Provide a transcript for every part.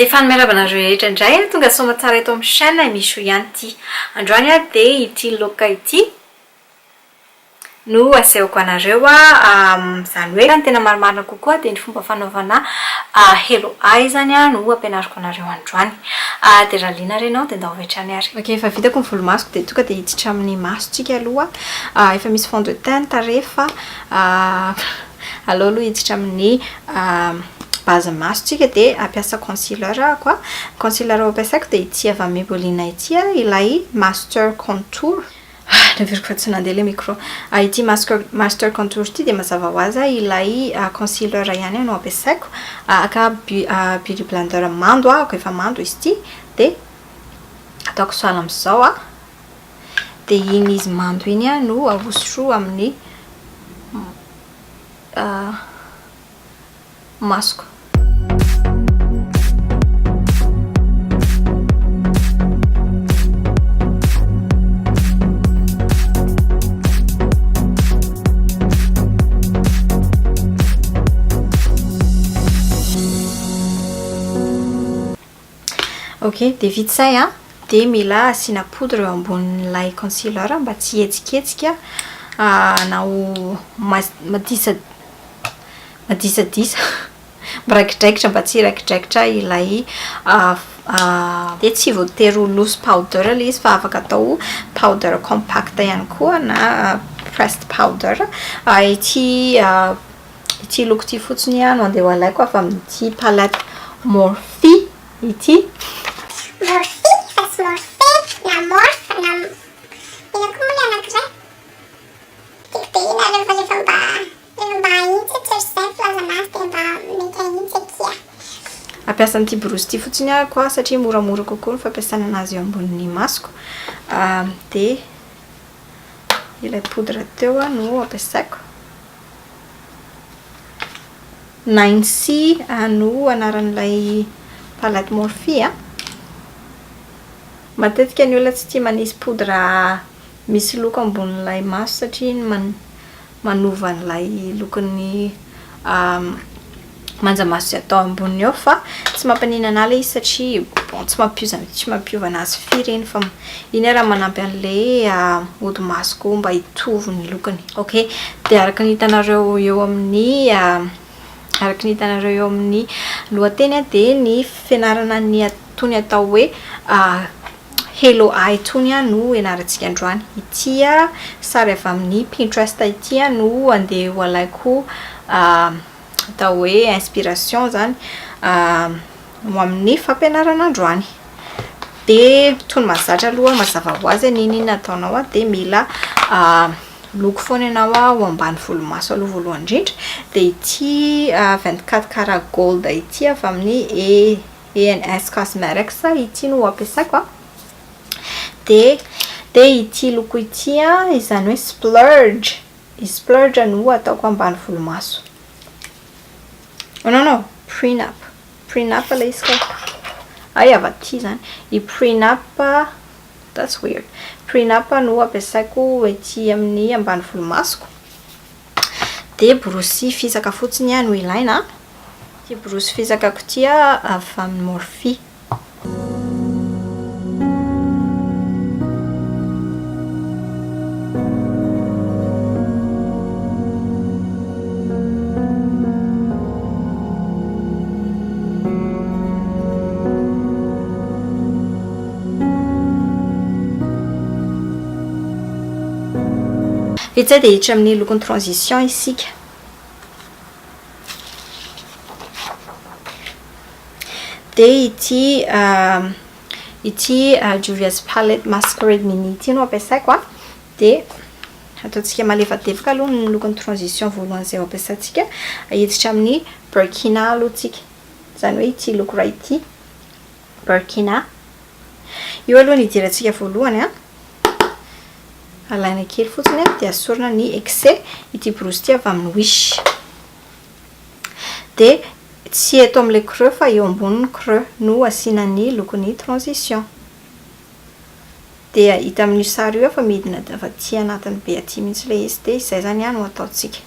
Efa miarahaba anareo rehetra indray a, tonga soa aman-tsara eto amin'ny chaîne Michou ihany ity. Androany aho dia ity look ity no asehoko anareo a, izany hoe ny tena marimarina kokoa dia ny fomba fanaovana hello eye izany no ampianariko anareo androany. Dia raha liana ary ianao dia ndao avy hatrany ary. Ok, efa vitako ny volomasoko dia tonga dia hiditra amin'ny masontsika aloha. Efa misy fond de teint ny tarehy fa Aleo aloha hiditra amin'ny base maso tsika dia hampiasa concealer aho a. Concealer ho ampiasaiko dia ity avy amin'ny Maybelline ity ilay Master Contour. Neveriko fa tsy nandeha ilay micro. Ity Master Contour ity dia mazava ho azy ilay concealer ihany no ampiasaiko. Haka beauty blender mando aho, efa mando izy ity dia ataoko sahala amin'izao a. Dia iny izy mando iny no ahosotro amin'ny masoko. Ok, dia vita izay an, dia mila asiana poudre eo ambonin'ilay concealer mba tsy hihetsiketsika na ho madisa madisadisa miraikidraikitra mba tsy hiraikidraikitra ilay dia tsy voatery ho loose powder ilay izy fa afaka atao powder compact ihany koa na pressed powder. Ity Ity loko ity fotsiny no andeha ho alaiko avy amin'ity palette Morphe ity. Morphe fa tsy Morphe na Morph na inona koa moa ilay anankiray? Tiako be nareo fa rehefa mba rehefa mba ahitsy tsy ohatr'izay ny filazana azy dia mba mety ahitsy akia. Hampiasa an'ity borosy ity fotsiny aho koa satria moramora kokoa ny fampiasana anazy eo ambonin'ny masoko. Dia ilay poudre teo no ampiasaiko. Nine-C no anaran'ilay palette Morphe a. Matetika ny olona tsy tia manisy poudre misy loko ambonin'ilay maso satria iny manova an'ilay lokon'ny manjamaso izay atao amboniny eo fa tsy mampaninona an'ahy ilay izy satria bon tsy mampiova tsy mampiova an'azy firy iny fa iny ary manampy an'ilay hodi-masoko mba hitovy ny lokony. Ok, dia araka ny hitanareo eo amin'ny araka ny hitanareo eo amin'ny lohateny dia ny fianarana ny itony atao hoe Hello Eye itony no ianarantsika androany. Ity sary avy amin'ny Pinterest ity no andeha ho alaiko atao hoe inspiration zany ho amin'ny fampianarana androany. Dia toy ny mahazatra aloha mazava ho azy n'inon'inona ataonao dia mila loko foana ianao ho ambany volomaso aloha voalohany indrindra. Dia ity 24 carat gold ity avy amin'ny ENS Cosmetics ity no ampiasaiko a. Dia dia ity loko ity a, izany hoe splurge, i splurge no ataoko ambany volomaso. Oh non non, prenup, prenup ilay izy kay. Hay avy aty izany. I prenup, that's weird. Prenup no ampiasaiko ety amin'ny ambany volomasoko. Dia borosy fisaka fotsiny no ilaina. Ity borosy fisakako ity avy amin'ny Morphe. Vita izay dia hiditra amin'ny lokon'ny transition isika. Dia ity ity Juvia's Palette Masquerade Mini ity no ampiasaiko a. Dia ataontsika malefadefaka aloha ny lokon'ny transition voalohany izay ho ampiasaintsika. Hiditra amin'ny Burkina aloha tsika. Izany hoe ity loko iray ity. Burkina. Io aloha no hidirantsika voalohany a. Alaina kely fotsiny dia asorina ny excès. Ity borosy ity avy amin'ny Wish. Dia tsy eto amin'ilay creux fa eo ambonin'ny creux no asiana ny lokon'ny transition. Dia hita amin'io sary io fa midina avy aty anatiny be aty mihitsy ilay izy dia izay izany no ataontsika.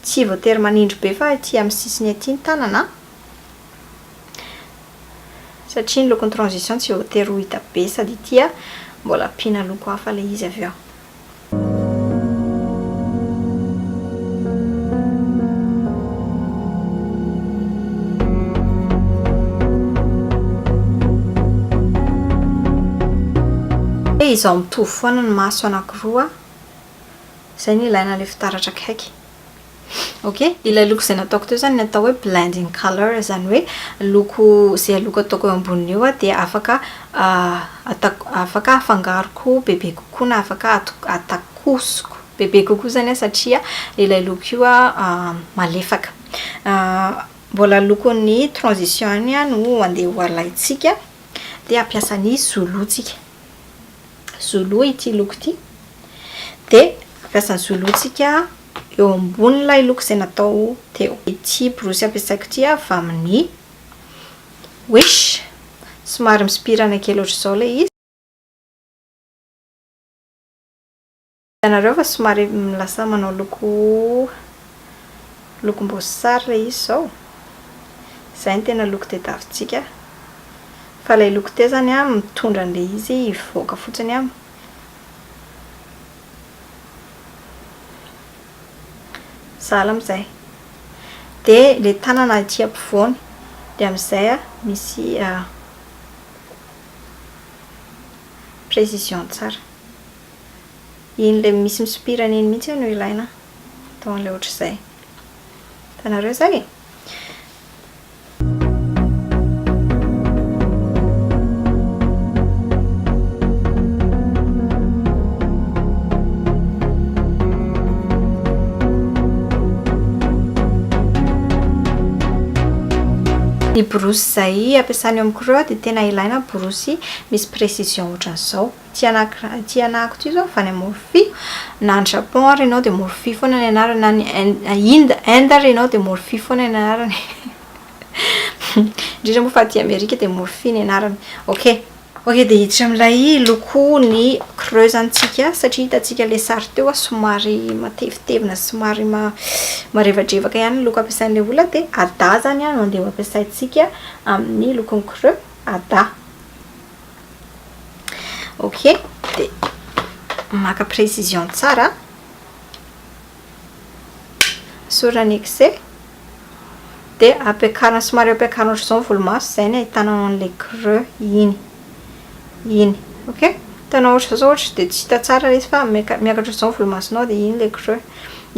Tsy voatery manindry be fa aty amin'ny sisiny aty ny tanana. Satria ny lokon'ny transition tsy voatery ho hita be sady ity mbola ampiana loko hafa ilay izy avy eo. Izao mitovy foana ny maso anankiroa, izay no ilaina ilay fitaratra akaiky. Ok, ilay loko izay nataoko teo izany ny atao hoe blending color, izany hoe loko izay loko ataoko eo amboniny eo dia afaka atako afaka afangaroko bebe kokoa na afaka atakosiko bebe kokoa izany satria ilay loko io malefaka. Mbola lokon'ny transition ihany no andeha ho alaintsika dia hampiasa ny Zulu tsika. Zulu ity loko ity. Dia hampiasa ny Zulu tsika eo ambonin'ilay loko izay natao teo. Ity borosy ampiasaiko ity avy amin'ny Wish. Somary misopirana kely ohatr'izao ilay izy. Hitanareo fa somary lasa manao loko lokom-boasary ilay izy izao. Izay no tena loko tadiavintsika. Fa ilay loko teo izany an, mitondra an'ilay izy hivoaka fotsiny an. Sahala amin'izay. Dia ilay tanana aty ampovoany. Dia amin'izay an, misy précision tsara. Iny ilay misy misopirana iny mihitsy no ilaina atao an'ilay ohatr'izay. Hitanareo izay e? Ny borosy izay ampiasana eo amin'ny creux dia tena ilaina borosy misy précision ohatran'izao. Ity anakira, ity anahako ity zao avy any Morphe, na any Japon ary ianao dia Morphe foana ny anarany, na any Inde, Inde ary ianao dia Morphe foana ny anarany. Indrindra moa fa aty Amerika dia Morphe ny anarany. Ok. Ok, dia hiditra amin'ilay loko ny creux zany tsika, satria hitantsika ilay sary teo somary matevitevina, somary marevadrevaka ihany ny loko ampiasain'ilay olona, dia Ada zany no andeha ho ampiasaintsika amin'ny lokon'ny creux, Ada. Ok, dia maka précision tsara. Esorina ny excès. Dia ampiakarina, somary ampiakarina ohatr'izao ny volomaso, izay no ahitanao an'ilay creux iny. Iny, ok? Hitanao ohatr'izao zao ohatra dia tsy hita tsara ilay izy fa miakatra ohatr'izao ny volomasonao dia iny ilay creux.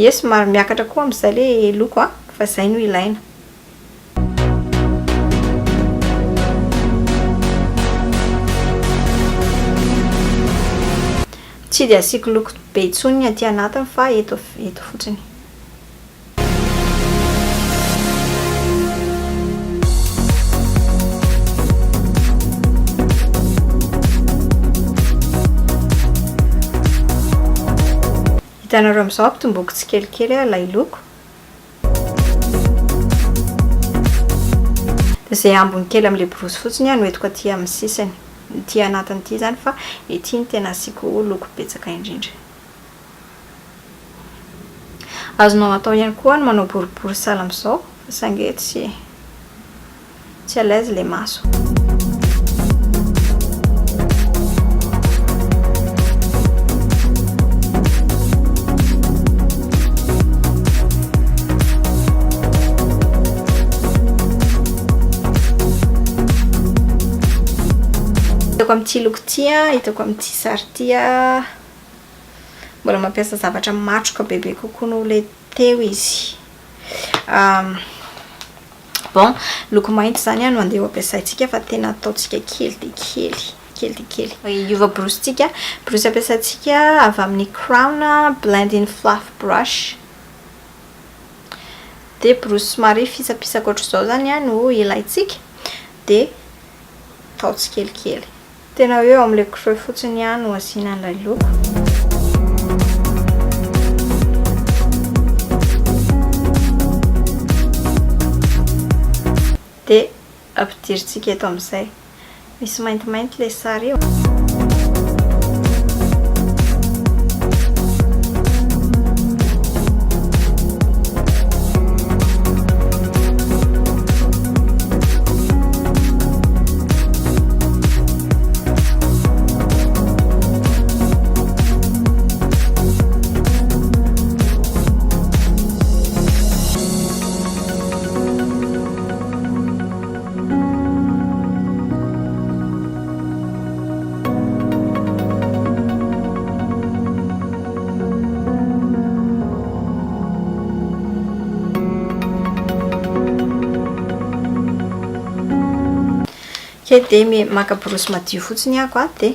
Ie, somary miakatra koa amin'izay ilay loko an, fa izay no ilaina. Tsy dia asiako loko be intsony ny aty anatiny fa eto eto fotsiny. Hitanareo amin'izao ampitomboiko tsikelikely ilay loko. Dia izay ambiny kely amin'ilay borosy fotsiny no entiko aty amin'ny sisiny. Ity anatiny ity izany fa ity no tena asiako loko betsaka indrindra. Azonao atao ihany koa ny manao boribory sahala amin'izao fa saingy tsy Tsy à l'aise le maso. Hitako amin'ity loko ity an, hitako amin'ity sary ity an, mbola mampiasa zavatra matroka bebe kokoa noho ilay teo izy. Bon, loko mainty izany no andeha ho ampiasaintsika fa tena ataontsika kely dia kely, kely dia kely. Hiova borosy-tsika, borosy ampiasaintsika avy amin'ny Crown Blending Fluff Brush. Dia borosy somary fisapisaka ohatr'izao izany no ilaintsika, dia atao tsikelikely. Tena hoe eo amin'ilay creux fotsiny ihany no asiana an'ilay loko. Dia ampidirintsika eto amin'izay. Misy maintimainty ilay sary io. Ok, dia maka borosy madio fotsiny aho a, dia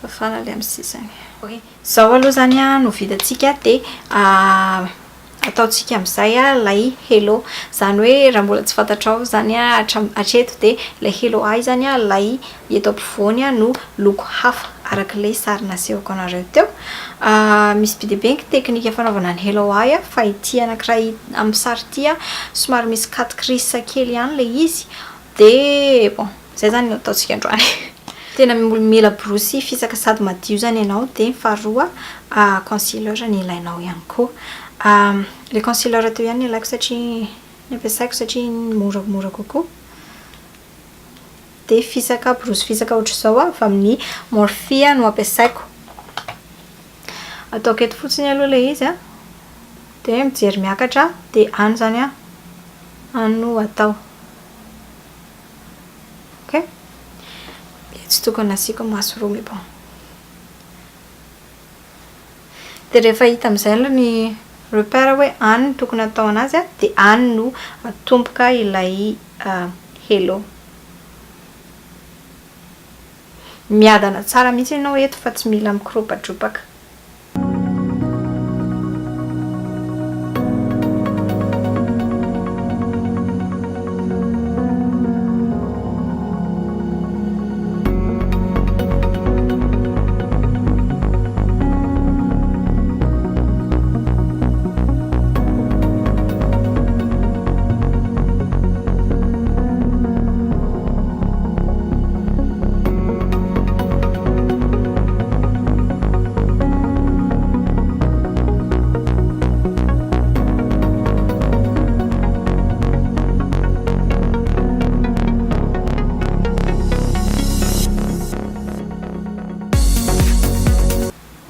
fafana ilay amin'ny sisiny. Ok, izao aloha izany no vitantsika dia ataontsika amin'izay ilay hello. Izany hoe raha mbola tsy fantatrao izany hatreto dia ilay hello ahy izany ilay eto ampovoany no loko hafa araka ilay sary nasehoko anareo teo. Misy be dia be ny teknika fanaovana ny hello ahy fa ity anankiray amin'ny sary ity somary misy cut crease kely ihany ilay izy dia bon izay izany no ataontsika androany. Tena mila borosy fisaka sady madio izany ianao dia ny faharoa concealer ny ilainao ihany koa. Ilay concealer teo ihany no ilaiko satria ny ampiasaiko satria iny moramora kokoa. Dia fisaka, borosy fisaka ohatr'izao avy amin'ny Morphe no ampiasaiko. Ataoko eto fotsiny aloha ilay izy an. Dia mijery miakatra dia any izany an, any no atao. Ok. Dia tsy tokony nasiako maso roa mais bon. Dia rehefa hita amin'izay aloha ny repère hoe any no tokony atao anazy an, dia any no atomboka ilay hello. Miadana tsara mihitsy ianao eto fa tsy mila mikoropadropaka.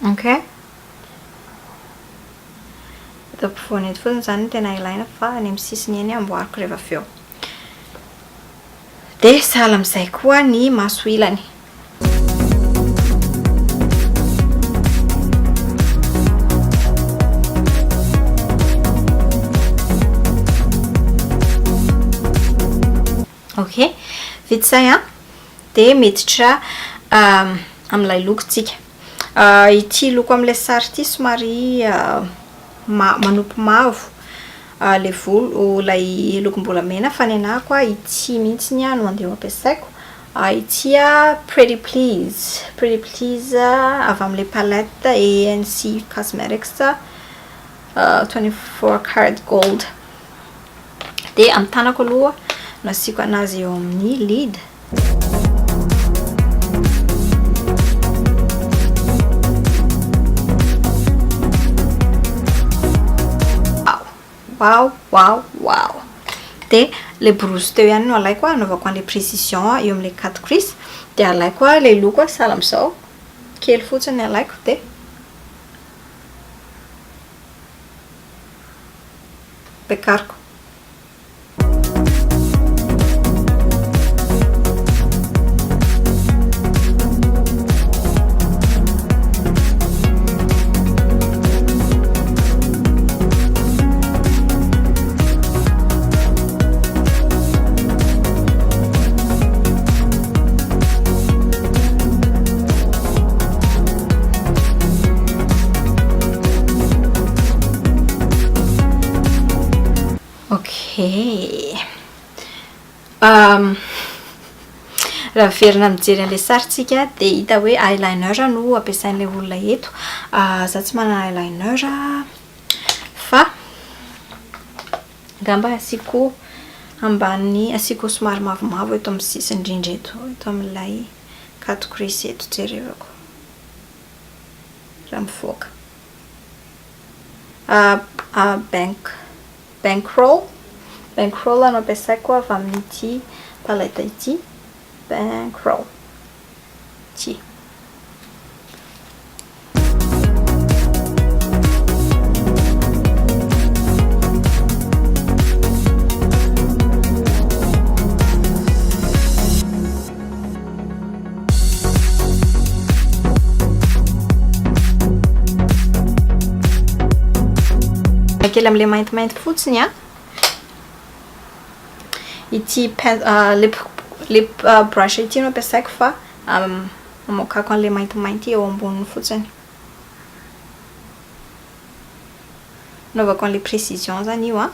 Ok. Eto ampovoany eto fotsiny izany no tena ilaina fa any amin'ny sisiny eny amboariko rehefa avy eo. Dia sahala amin'izay koa ny maso ilany. Ok, vita izay an, dia miditra amin'ilay loko tsika. Ity loko amin'ilay sary ity somary manopy mavo ilay volo, ilay lokom-bolamena fa ny anah koa ity mihitsy no andeha ho ampiasaiko. Ity Pretty Please, Pretty Please avy amin'ilay palette ANC Cosmetics 24 karat gold. Dia amin'ny tanako aloha no asiako anazy eo amin'ny lid. Wow, wow, wow. Dia ilay borosy teo ihany no alaiko hanaovako an'ilay précision eo amin'ilay cut crease. Dia alaiko ilay loko sahala amin'izao. Kely fotsiny ny alaiko dia ampiakariko. Ok. Raha miverina mijery an'ilay sary tsika dia hita hoe eyeliner no ampiasain'ilay olona eto. Za tsy manana eyeliner fa angamba asiako ambany, asiako somary mavomavo eto amin'ny sisiny indrindra eto, eto amin'ilay cut crease eto jerevako raha mivoaka. Bank bankroll bankroll no ampiasaiko avy amin'ity palette ity bankroll ity. Kely amin'ilay maintimainty fotsiny an. Ity lip Le brush ity no ampiasaiko fa amoakako an'le maintimainty eo amboniny fotsiny. Anaovako an'le précision zany io a.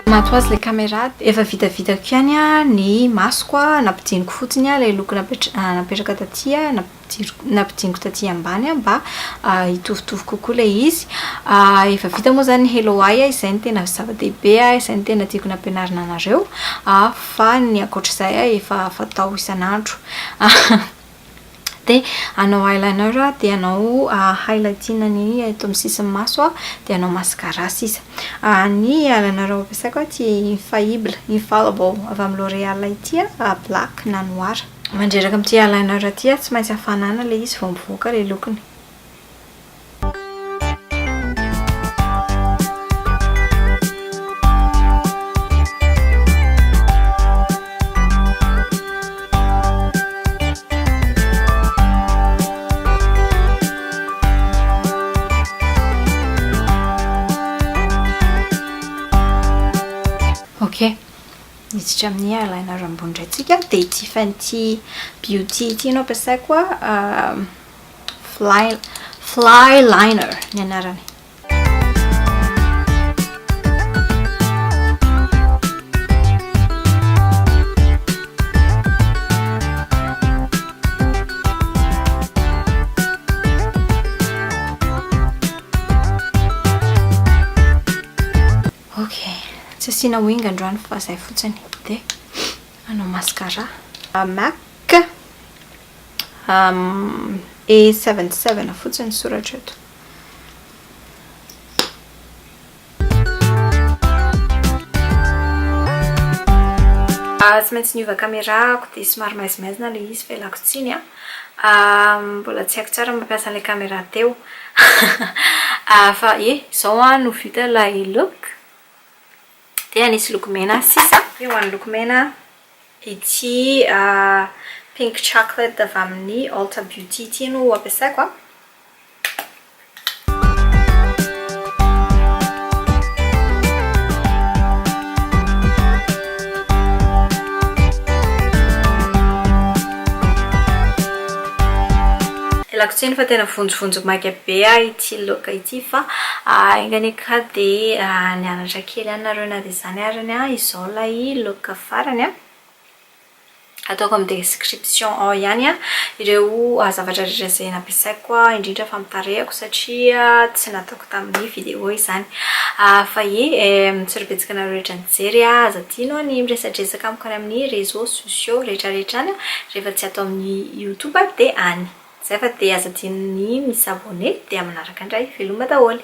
Maty ho azy ilay caméra, efa vitavitako ihany ny masoko, nampidiniko fotsiny ilay loko napetraka taty, nampidiniko taty ambany mba hitovitovy kokoa ilay izy. Efa vita moa izany ny hello eye, izay no tena zava-dehibe, izay no tena tiako nampianarina anareo fa ny ankoatr'izay efa fatao isan'andro. Dia hanao eyeliner aho, dia hanao highlighting ny eto amin'ny sisin'ny maso aho, dia hanao mascara sisa. Ny eyeliner ampiasaiko ity infaillible, infallible avy amin'ny L'Oréal ity black na noir. Mandreraka amin'ity eyeliner ity aho, tsy maintsy hafanana ilay izy vao mivoaka ilay lokony. Ok, miditra amin'ny eyeliner ambony indray tsika dia ity Fenty Beauty ity no ampiasaiko a. Fly, fly liner ny anarany. Ok, tsy asiana wing androany fa zay fotsiny. Dia hanao mascara. MAC E 77 fotsiny soratra eto. Tsy maintsy niova caméra-ko dia somary maizimaizina ilay izy fa ialako tsiny a. Mbola tsy haiko tsara ny mampiasa an'ilay caméra teo. Fa ie, izao no vita ilay look. Dia hanisy lokomena sisa. Dia ho an'ny lokomena Ity pink chocolate avy amin'ny Ulta Beauty ity no ampiasaiko a. Ialako tsiny fa tena vonjivonjy maika be aho ity look ity fa enga anie ka dia nianatra kely ihany nareo na dia izany arany izao ilay look farany a. Ataoko amin'ny description ao ihany ireo zavatra rehetra izay nampiasaiko indrindra fa amin'ny tarehiko satria tsy nataoko tamin'ny vidéo izany. Fa ie, misaotra betsaka anareo rehetra nijery, aza adino ny miresadresaka amiko any amin'ny réseaux sociaux rehetra rehetra any rehefa tsy ato amin'ny youtube dia any. Izay fa dia aza adino ny mi-s'abonner dia manaraka indray. Veloma daholo.